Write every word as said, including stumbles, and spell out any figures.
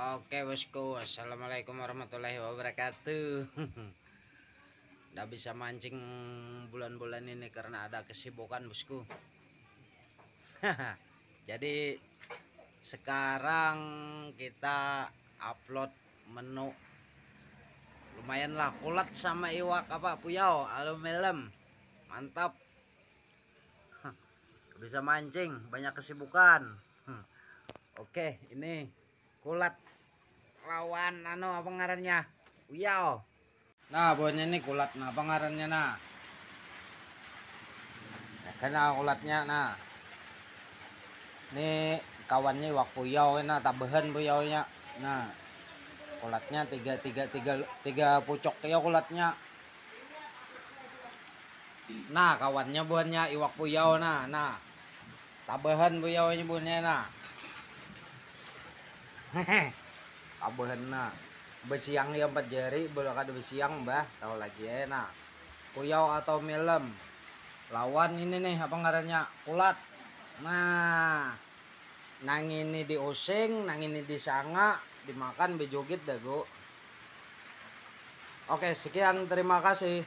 Oke bosku, assalamualaikum warahmatullahi wabarakatuh. Nggak bisa mancing bulan-bulan ini karena ada kesibukan bosku. Jadi sekarang kita upload menu lumayan lah, kulat sama iwak apa puyau alo melem, mantap. Bisa mancing, banyak kesibukan. Oke, ini kulat lawan anu apa ngarannya, uyau. Nah buahnya ini kulat, nah apa ngarannya nah. Ya kena kulatnya nah. Ini kawannya iwak puyau, nah tabahan puyaunya. Nah kulatnya tiga tiga tiga tiga pucuk ya kulatnya. Nah kawannya buhannya iwak puyau nah, nah tabahan puyaunya buhannya nah. Tabahan nah, besiang ya empat jari, belum kada besiang bah, tahu lagi ya nah. Puyau atau melem lawan ini nih apa ngarannya, kulat. Nah nang ini diusing, nang ini disanga, dimakan bejugit dagu. Oke sekian, terima kasih.